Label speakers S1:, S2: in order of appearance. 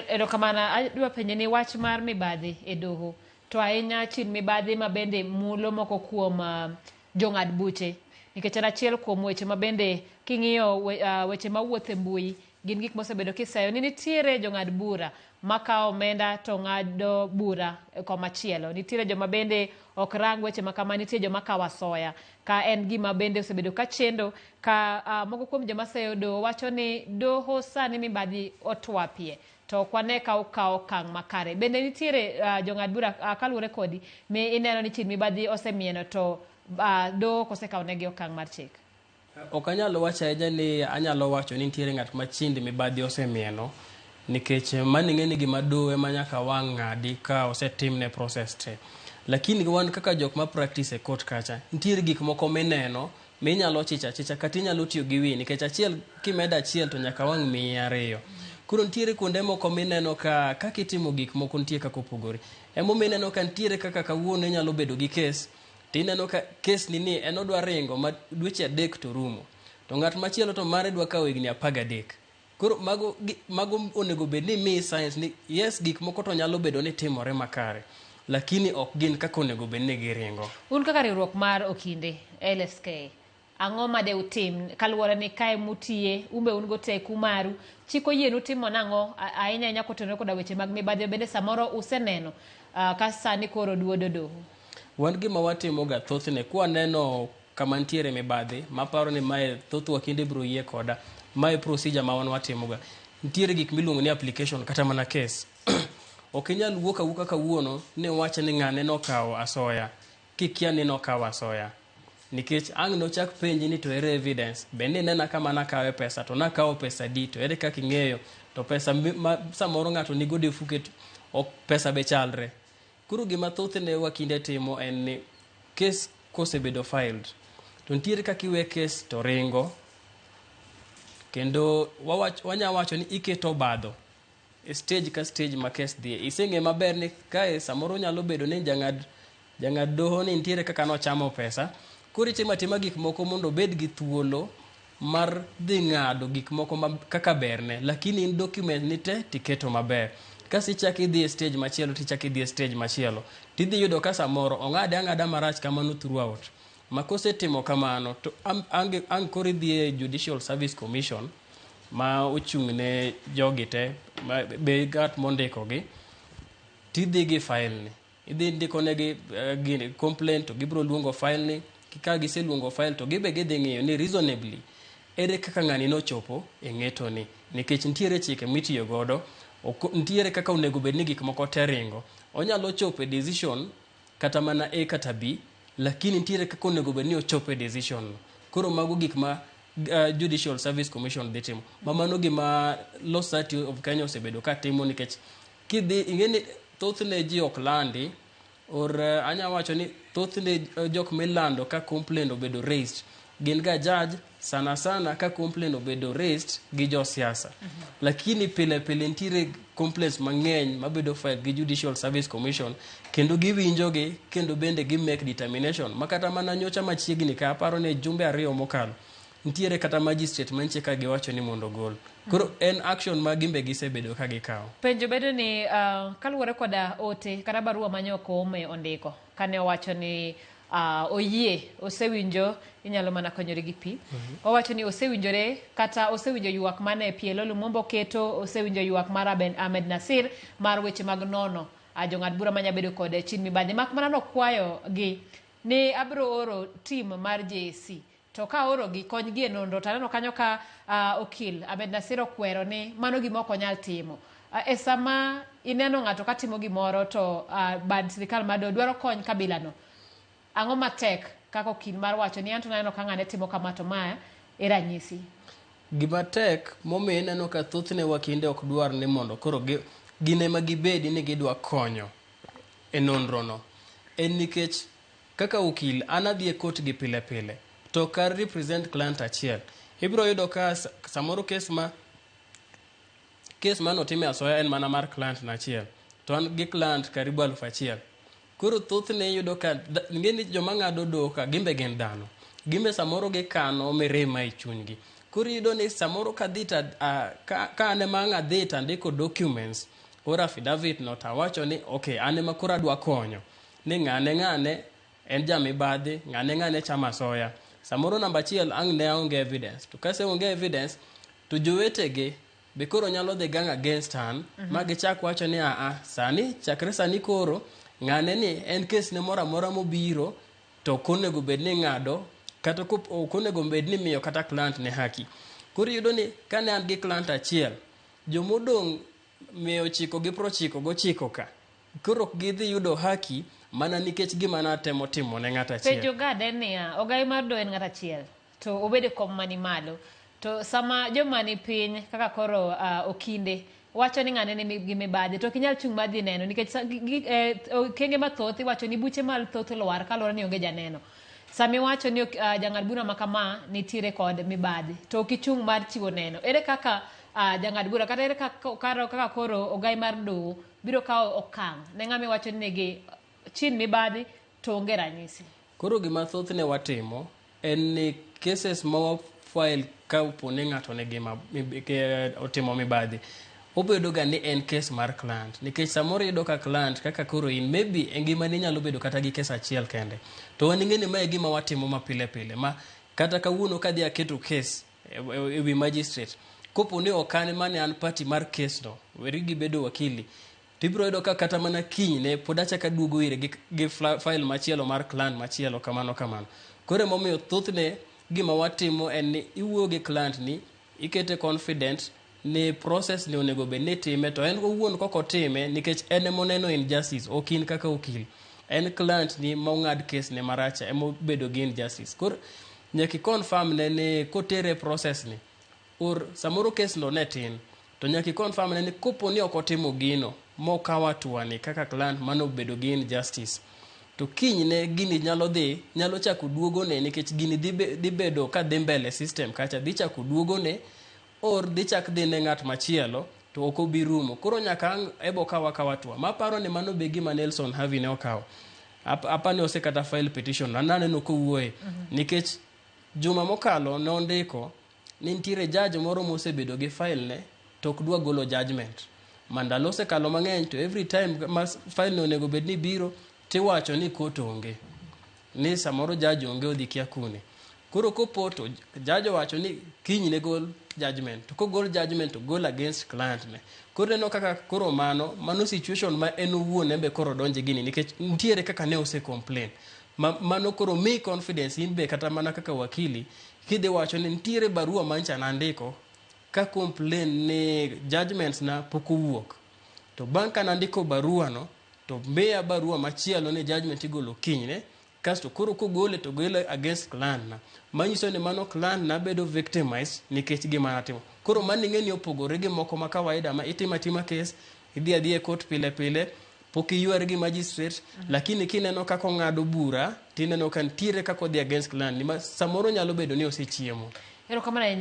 S1: Erokamano. Adwa penje ni wach mar mibadhi e doho, to ahinya chin mibadhi ma bende mulo moko kuom jong'ad buche, nikech en achiel kuom weche ma bende king'iyo weche mawuotho e mbui gin gik mosebedo kiseyo ni nitiere jong'ad bura makawo omenda to ng'ado bura komachielo. Nitiere joma bende ok rang weche ma kama, nitie joma kawo asoya ka en gima bende osebedo ka chendo ka moko kuom joma seyo doho wacho ni doho sani mibadhi otwapie to ok wane ka okawo okang' makare. Bende nitiere jong'ad bura kaluwore kodi mi ineno ni chin mibadhi osemieno to doho ok osekawo negi okang' mar chik?
S2: Ok anyal wacho ahinya ni anyalo wacho ni nitiere ng'at ma chind mibadhi osemieno, nikech mano ing'e ni gima doho ema nyaka wang' ng'adi ka osetimne process te. Lakini wan kaka jok ma practice e court kacha, nitiere gik moko mineno minyalo chicho achicha kata inyalo tiyo gi wiyi, nikech achiel kimedo achiel to nyaka wang' miyi ariyo. Koro nitiere kuonde moko mineno ka kaka itimo gik moko nitie kaka opogore. Emomiyo ineno ka nitiere kaka kawuono inyalo bedo gi kes tineno ka kes ni en odwa ringo ma dweche 3 to rumo, to ng'at machielo to mare dwa kawo higni 13. Koro mago onego bed ni miyi science ni yes, gik moko to nyalo bedo ni timore makare, lakini ok gin kaka onego bed ni giringo.
S1: Un kaka riwruok mar okinde LSK, ang'o ma de utim kaluwore ni kae mutiye umbe un go teku maru, chik oyienu timo nang'o ahinya ahinya kotenore koda weche mag mibadhi bende samoro useneno ka sani koro duodo doho?
S2: Wan gima watimo ga thothne kwaneno kama nitiere mibadhi, maparo ni mae thoth wakinde biro yie koda, mae procedure ma wan watimo ga. Nitiere gik miluongo ni application kata mana case. Ok inyal wuok awuoka kawuono ni wach ni ng'ane nokawo asoya, kikia ni nokawo asoya. Nikech ang' nochak penji ni to ere evidence, bende inena kama nakawe pesa, to nakawo pesa di, to ere kaka ing'eyo, to pesa ma samoro ng'ato nigodo e fuke, ok pesa be chalre. Koro gima thothne wakinde timo en ni kes kosebedo filed, to nitiere kaka iwe kes to ringo, kendo wanya wacho ni iketo obadho e stage ka stage ma kes dhiye. Iseng'e maber ni kae samoro nyalo bedo ni jang'ad doho ni nitiere kaka nochamo pesa, koro itimo atima gik moko mondo obed gi thuolo mar dhi ng'ado gik moko kaka berne, lakini in document ni te tiketo maber. Kasi ichak idhi e stage machielo, tichak idhi e stage machielo, tidhi yudo ka samoro ong'ade ang'ada marach kamano throughout. Ma kosetimo kamano to ang' koro idhi e Judicial Service Commission ma ochung' ne jogi te, ma be ng'at mondikogi, tidhi gi file ni. Idhi ndiko negi gini complaint, to gibiro luongo file ni. Ka giseluongo file to gibe gidhi ng'iyo ni reasonably ere kaka ng'ani nochopo e ng'eto ni, nikech nitiere chike mitiyo godo, nitiere kaka onego bed ni gik moko te ringo. Onyalo chopo e decision kata mana A kata B, lakini nitiere kaka onego bed ni ochopo e decision no. Koro mago gik ma Judicial Service Commission dhi timo. Ma mano gima Law Society of Kenya osebedo ka timo, nikech kidhi ing'e ni thothne ji ok landi, or anya wacho ni thothne jok milando ka complaint obedo raised gin ga judge, sana sana ka complaint obedo raised gi josiasa. Lakini pile pile nitiere complaints mang'eny mabedo filed gi Judicial Service Commission, kendo giwinjogi kendo bende gi make determination. Ma kata mana nyocha machiegni ka aparo ni jumbe 2 mokalo, nitiere kata magistrate mantie ka giwacho ni mondo ogol. Koro en action ma gimbe gisebedo ka gikawo.
S1: Penjo bedo ni kaluwore koda ote kata barua ma Koome ondiko kane owacho ni oyie osewinjo inyalo mana konyori gi pi. Owacho ni osewinjore kata osewinjo ywak mane PLO Lumumba oketo, osewinjo ywak mar Ahmed Nasir mar weche mag nono jong'ad bura manya bedo kod chin mibadhi. Mak mana nokwayo gi ni abiro oro team mar JSC, to ka oro gi kony gi e nonro. To aneno kanyo ka okil Ahmed Nasir okwero ni mano gima ok onyal timo. E sama ineno ng'ato katimo gimoro to bad sirikal mado dwaro kony kabila no, ang'o matek kaka okil mar wacho ni anto naneno ka ng'ane timo kama to ma e ranyisi?
S2: Gima tek momiyo ineno ka thothne wakinde ok dwar ni mondo koro gin ema gibedi ni gidwa konyo e nonro no, en nikech kaka okil an adhi e court gi pile pile to kar represent client achiel, ibiro yudo ka samoro kes manotime asoya en mana mar client na achiel, to an gi client karibu 1000. Koro thothne iyudo ka ing'e ni joma ng'ado doho ka gimbe gin dhano, gimbe samoro gikano mirima e chunygi. Koro iyudo ni samoro kadhi ta, ka an ema ang' adhi to andiko documents or affidavit no, tawacho ni okay, an ema koro adwa konyo ni ng'ane ng'ane en jamibadhi, ng'ane ng'ane chamo asoya. Samoro namba achiel ang' ne aonge evidence, to kaseonge evidence to jowetege be koro nyalo dhi gang against an ma gichak wacho ni aa, sani chakre sani koro ng'ane ni en kes ne moro amora mobiro to ok onego bed ni ng'ado kata ok onego bed ni miyo kata client ne haki. Koro iyudo ni kane an gi client achiel, jomodong' 999 ka koro ok gidhi yudo haki mana nikech gima natemo timo ne ng'ato achiel.
S1: Penjo gad en niya, ogai mar doho en ng'at achiel to obedo e kom mani malo, to sama joma ni piny kaka koro okinde wacho ni ng'ane nigi mibadhi, to ok inyal chung' madhi neno nikech okenge mathoth iwacho ni buche mathoth lwar kaluwore ni onge janeno. Sama iwacho ni jang'ad bura ma kama nitiere kod mibadhi to ok ichung' mar chiwo neno, ere kaka jang'ad bura kata ere kaka koro ogai mar doho biro kawo okang' ne ng'ama iwacho ni nigi chin mibadhi to onge ranyisi?
S2: Koro gima thothne watimo en ni cases ma wa file ka opo ni ng'ato nigi otimo mibadhi, obedo ga ni en case mar client, nikech samoro iyudo ka client kaka koro in maybe e ngimani nyalo bedo kata gi case achiel kende, to wan ing'e ni mae e gima watimo ma pile pile, ma kata kawuono kadhi aketo case e wi magistrate, kopo ni ok an mane an party mar case no, weri gi bedo wakili, tibiro yudo ka kata mana kinyne pod achako aduogo ire gi file machielo mar client machielo, kamano kamano. Koro emomiyo thothne gima watimo en ni iwuoyo gi client ni ikete confident ni process ni onego bed ni itime, to en owuon kok otime nikech en emoneno injustice, ok in kaka okil, en client ni ma ong'ad case ne marach emobedo gi injustice. Koro nyaka i confirm ne ni kotere process ni or samoro case no ne tin, to nyaka i confirm ne ni kopo ni ok otimo gino mokawo hatua ni kaka client manobedo gi injustice, to kinyne gini nyalo dhi nyalo chako duogone, nikech gini dhi bedo ka dhi mbele system kacha dhi chako duogone or dhi chak dhi ne ng'at machielo to ok obi rumo. Koro nyaka ang' ebo kawa kawa hatua maparo ni mano be gima Nelson Havi ne okawo. Apani osekata file petition, an aneno kowuoye nikech juma mokalo nondiko ni nitiere judge moro mosebedo gi file ne to ok dwa golo judgment ma ndalo osekalo mang'eny, to every time ma file ne onego bed ni biro tiwacho ni court onge, ni samoro judge onge, odhi kia kune. Koro kopo to judge owacho ni kiny ne gol judgment, to kogol judgment to gol against client ne. Koro ineno kaka koro mano situation ma en owuon embe koro donje gini, nikech nitiere kaka ne ose complain ma, mano koro mi confidence in be kata mana kaka wakili kidhi wacho ni nitiere barua mancha nandiko ka complain ni judgments na pok owuok, to bang' ka nandiko barua no to miya barua machielo ni judgment igolo kinyne, kasto koro kogole to gole against client na, manyiso ni mano client na bedo victimized nikech gima natimo. Koro mano ing'e ni opogore gi moko ma kawaida ma itimo atima case, idhi adhiya e court pile pile, pok iywari gi magistrate, lakini kineno kaka ong'ado bura tineno ka nitiere kaka odhi against client ni ma samoro nyalo bedo ni osechiemo.
S1: Erokamano ahinya.